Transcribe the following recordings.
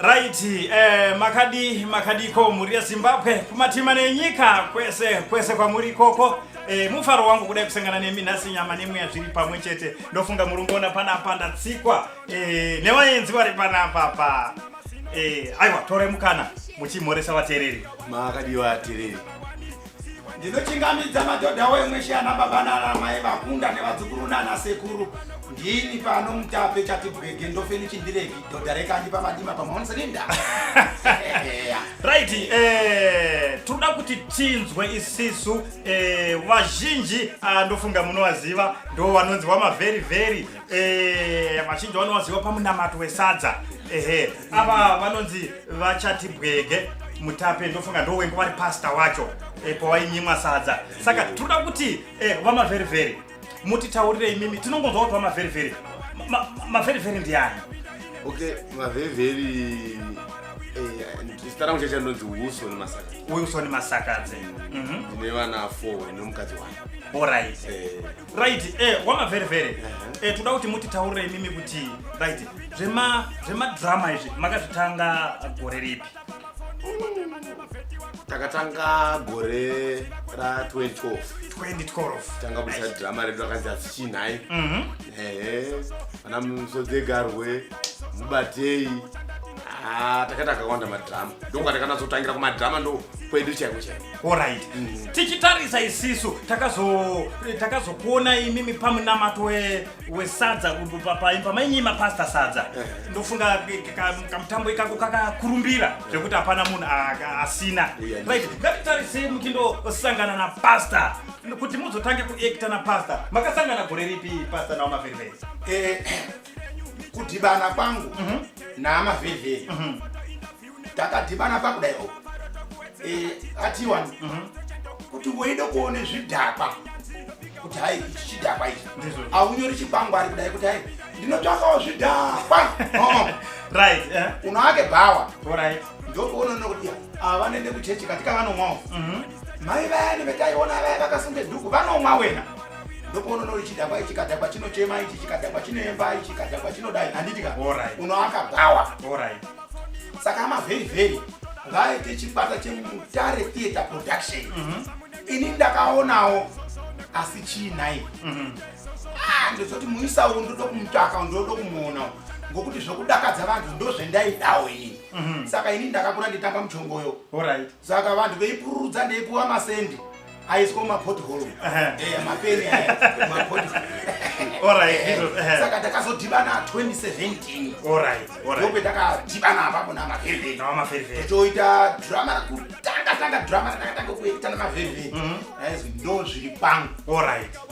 Right, makadi makadiko mhuri yeZimbabwe kumatima nenyika kwese kwese kwamuri ikoko. Mufaro wangu kudai kusangana nemi nhasi, nyama nemweya zviri pamwe chete. Ndofunga muri kuona panapa ndatsikwa nevaenzi vari panapa pa. Aiwa, tore mukana muchimhoresa vateereri. Makadiwa vateereri. Ndinochingamidza madhodha wemweshe, ana baba nana mai, vakunda nevadzukuru nana sekuru. Ndini pano Mutape Chatibwege, ndofeni chindiregi, dhodha rekanyi pamadima pamaonselinda. Right, toda kuti tinzwe isisu vazhinji, ndofunga munovaziva, ndo vanonzi vaMavheri Vheri. Vazhinji vanovaziva pamunamato wesadza. Ehe, ava vanonzi vaChatibwege Mutape, ndofunga ndo wengu vari pasta wacho pawainyimwa sadza. Saka toda kuti vaMavherivheri mutitaurire imimi. Tinongonzwa kuti vaMavherivheri. Mavherivheri ndiani? Okay, Mavherivheri, zita rangu chacho ndonzi Wilson Masaka. Wilson Masakadze. Ndine vana 4 nemukadzi wangu. Alright. Right, waMavherivheri, toda kuti mutitaurire imimi kuti, right, zvemadrama izvi makazvitanga gore ripi? Takatanga gore ra2012. 2012. Tanga kubudisa drama redu rakanzi Asichinhai. Ehe, vana Musodzegarwe, Mubatei. Ah, takaita akawanda madrama. Ndonga takanatsotangira kumadrama, ndo kwedu chaiko chaiko. Alright, tichitarisa isisu takazokuona imimi pamunamato wesadza, pamainyima pasta sadza. Ndofunga kamutambo ikako kakakurumbira zvekuti hapana munhu asina. Right, ngatitarisei muchindosangana napasta, kuti muzotange kuacta napasta. Makasangana gore ripi, pasta nawaMavherivheri? Kudhibana kwangu naMavhevheri, takadhibana pakudaiwo atiwa kuti weide kuone zvidhakwa, kuti hai, ichi chidhakwa ichi. Ndizvo. Aunyori chikwangwari kudai kuti hai, ndinotsvakawo zvidhakwa. Oh, unoake bhawa. Ndokuona kuti ava vanoende kuchechi, katika vanomwawo. Mai vayani vetaiona vaya vakasunge dhuku vanomwa wena. Ndokuona nori chidhakwa ichi, chikadhakwa chinochema ichi, chikadhakwa chinoemba ichi, chikadhakwa chinodai, handiti ka? Unoaka bhawa. Saka aMavherivheri vaite chikwata cheMutare Theatre Production. Ini ndakaonawo, asi chiinai? Ah, ndozoti muisa uyu ndoda kumutsvaka, ndoda kumuona, ngokuti zvokudakadza vantu ndozvendaidawo inini. Saka ini ndakakura nditamba muchongoyo. Saka vanhu veipururudza, ndeipuwa masendi aiswa mumapothole. Mapeni aya, mumapothole. Ndizvo. Saka takazodhibana 2017. Ndopetakadhibana apapo naMavherivheri. NawaMavherivheri. Tochoita drama rakutanga tanga, drama ratakatanga kuita naMavherivheri raizwi Ndo Zviri Kwangu.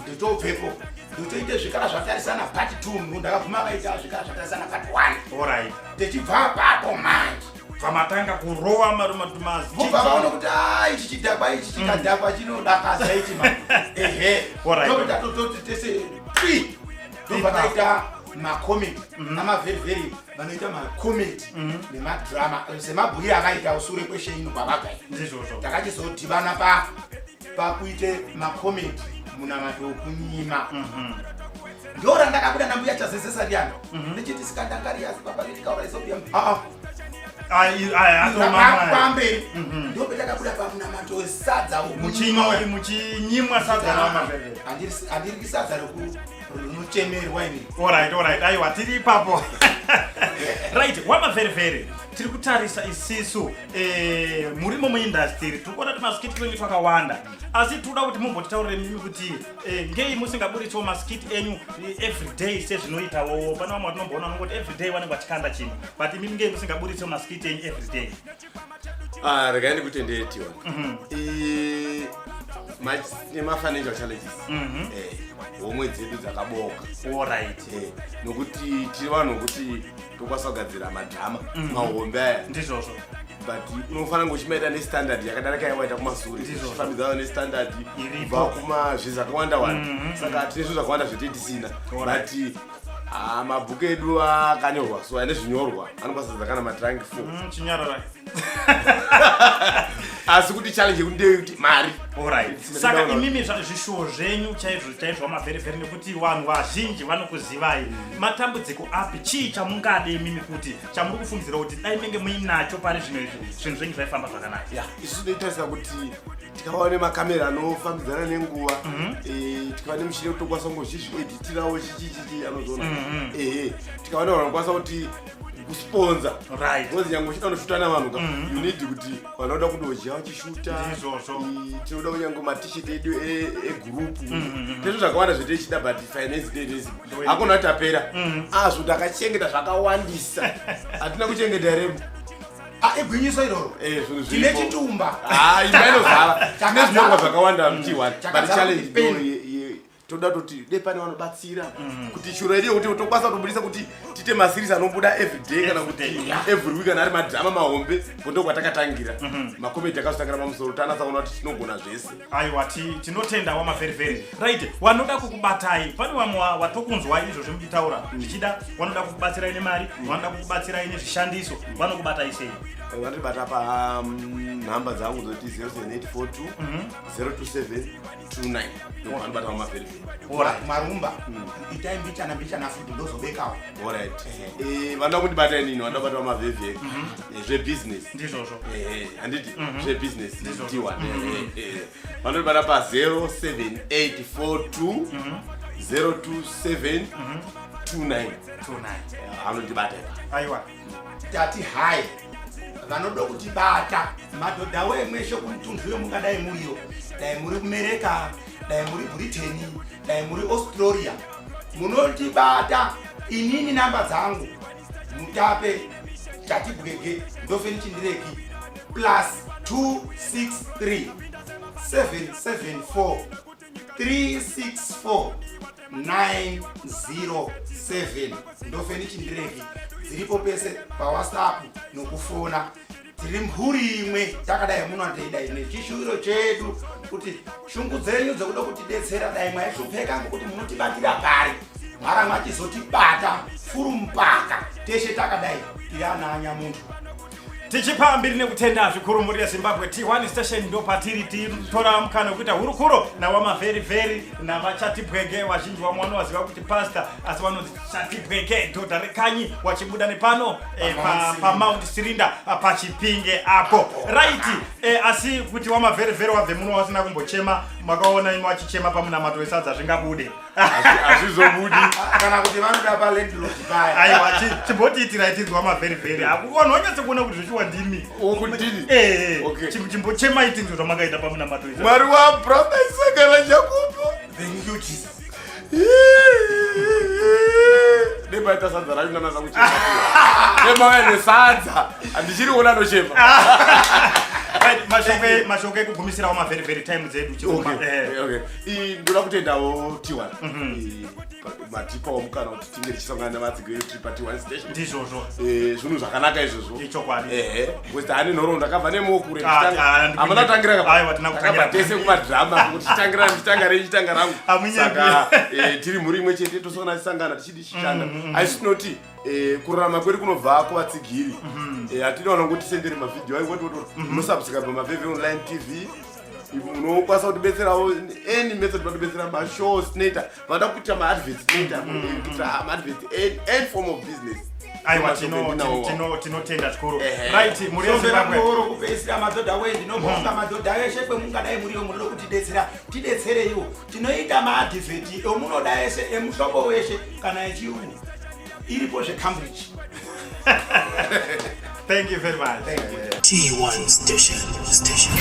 Ndochobvepo ndochoite Zvikara Zvatarisana part 2. Ndakaguma vaita Zvikara Zvatarisana part 1. Tichibva apapo manje, Pamatanga kurova vobva vaona kuti a, ichi chidhakwa ichi, chikadhakwa chinodakadza ichi ma ehe. Ndokuti tese twi ndobva taita macomedy. AmaVherivheri vanoita macomedy nemadrama semabhuiri akaita usure kweshe ino kwavabva. Ndizvozvo. Takachizodhibana pa pakuite macomedy munamato wekunyima. Ndo randakabuda nambuya Chazezesa riyana, ndichiti sikandangariasi baba retikaura isobia aa. Pamberi ndopetakabuda pamunamato wesadza wokunyima. Muchinyimwa sadza nawaMavherivheri. Handiriki sadza rinochemerwa ini. Alright, aiwa, tiri ipapo. Right, waMavherivheri, tiri kutarisa isisu, murimo muindustry, tiri kuona kuti maskit twenyu twakawanda, asi tinoda kuti mumbotitaurire mimi kuti ngei musingaburitsewo maskit enyu everyday sezvinoitawo pane vamwe vatinomboona vanongoti everyday vanenge vachikanda chinhu, but imimi ngei musingaburitsewo maskit enyu everyday? Ah, regai ndikutendei, Tiwa. Nemafinancial challenges. Homwe dzedu dzakaboka. Nokuti tiri vanhu vokuti tokwanisa kugadzira madhama mahombe aya, Ndizvozvo. but unofanira kunge uchimaita nestandard yakadarika yawaita kumasure. Ndizvozvo. Uchifambidzana nestandard Iripo. kubva kuma zvinhu zvakawanda wanda. Saka tine zvinhu zvakawanda zvetei tisina, but ah, mabhuku edu akanyorwa, so ane zvinyorwa anokwanisa kana matrangi 4. Chinyarara. Asi kuti challenge yekuti ndeyekuti mari. Alright. Saka imimi zvishuwo zvenyu chaizvo chaizvo vamavherivheri nekuti vanhu vazhinji vanokuzivai matambudziko api chii chamungade imimi kuti chamuri kufungidzira kuti dai menge muinacho pari zvino izvi zvinhu zvenyu zvaifamba zvakanaka ya isu tinoitarisa kuti tikava nemakamera anofambidzana nenguva eh, tikava nemuchini wekutokwanisa kungozvizvieditirawo chichichichi anozviona mhm. ehe tikava nevanhu vanokwanisa kuti kusponza because nyange uchida kunoshuta navanhu ka mhm. you need kuti vanoda kudodya vachishuta tinoda kunyange matishet edu egurupu mhm, tezvo zvakawanda zvetichida but finance ndedezi hakuna tapera azvo takachengeta zvakawandisa hatina kuchengeta here Ah, igwinyiso iroro eh, tine chitumba ah, imba inozara tine zvinyorwa zvakawanda mtiwa but challenge toda toti de pane vanobatsira mm. kuti shuro yedu yekuti tokwanisa kutobudisa kuti tiite maseries anobuda everyday kana kuti every week kana ari madrama mahombe ndo kwatakatangira mm-hmm. makomedi akazotangira pamusoro tanasa kuona kuti tinogona zvese aiwa tinotenda wamaveriveri right wanoda kukubatai pane vamwe watokunzwai izvozvi muchitaura zvichida wanoda kukubatsirai nemari vanoda kukubatsirai nezvishandiso vanokubatai sei vanotibata panhamba dzangu dzoti 07842 027 29 ndovanobata pamaveriveri marumba itai mbichana mbichana futi ndozobekawo Alright. Eh, vanoda kundibata inini vanoda kubata pamavhevheri eh, zvebusiness ndizvozvo Eh, handiti zvebusiness T1 vanondibata pa 07842 027 29 29 anondibata ipa aiwa tati hai vanoda kutibata madhodha wee mweshe kumutunhu yomungadai muriyo dai muri kumereka dai muri britain dai muri australia munotibata inini namba dzangu mutape chatibwege ndofenichindireki plus 263 774 364 907 ndofenichindireki dziripo pese pawhatsapp nokufona tiri mhuri imwe takadai muno teidai nechishuwiro chedu kuti shungu dzenyu dzekuda kutidetsera dai mwaishupeka ngokuti munotibatira pari mara mwachizotibata furu mupaka teshe takadai tiri ana anyamuntu tichipa mbiri nekutenda zvikuru mhuri yezimbabwe t1 station ndo patiri titora mukana wekuita hurukuro nawamavherivheri navachatibwege vazhinji vamwe vanovaziva kuti pasta asi vanonzi chatibwege dhodha rekanyi wachibuda nepano eh, pamount sirinda pachipinge apo right eh, asi kuti wamavherivheri wabve muno wasina kumbochema makaona imi wachichema pamunamato wesadza zvingabude hazvizobudi kana kuti vanoda palandlord paya aiwa chimbotiitirai tinzwa mavherivheri vanhu vanyatse kuona kuti zvechiwa ndimi wokudini Eh, Okay. chimbochemai tinzwe zvamakaita pamunamato wesadza mwari waabrahama isaka najakobo thank you jesus nemaita sadza racho ndanasa kuchema nemauya nesadza handichiri kuona ndochema Right, mashoko ekugumisirawo mavherivheri time dzedu Okay, okay. Ndoda kutendawo T1 matipawo mukana kuti tinge tichisangana nevatsigiri vedu tiri pa-T1 station ndizvozvo Eh, zvinhu zvakanaka izvozvo Ichokwadi. ehe because taane nhoroondo ndakabva nemokure Ah, ah, hamuna tangira Aiwa, tina kutangira. takabva tese kumadhirama kuti chitangira ndichitanga rei chitanga rangu Hamunyepi. saka eh, tiri mhuri imwe chete tosona tisangana tichidi tichishanda asi tinoti eh, kurarama kwedu kunobva kuvatsigiri hatidi vanongotisendere mavhidhiyo aiwoti munosubscribe pamavhevhe online tv unokwanisa kutibetserawo any method vanotibetsera mashows tinoita vanoda kuita maadverts tinoita kuita maadverts any form of business aiwa Mashoko endinawo. tinotenda zvikuru Ehe. right mhuri sombera yezimbabwe muhoro kupedzisira madhodha wee ndinobonga madhodha eshe kwemungadai muriyo munoda kutidetsera tidetsereiwo tinoita maadhivheti emunoda ese emuhlobo weshe kana echiyungu iripo zvecambridge thank you very much Thank you. T1 Station. Station.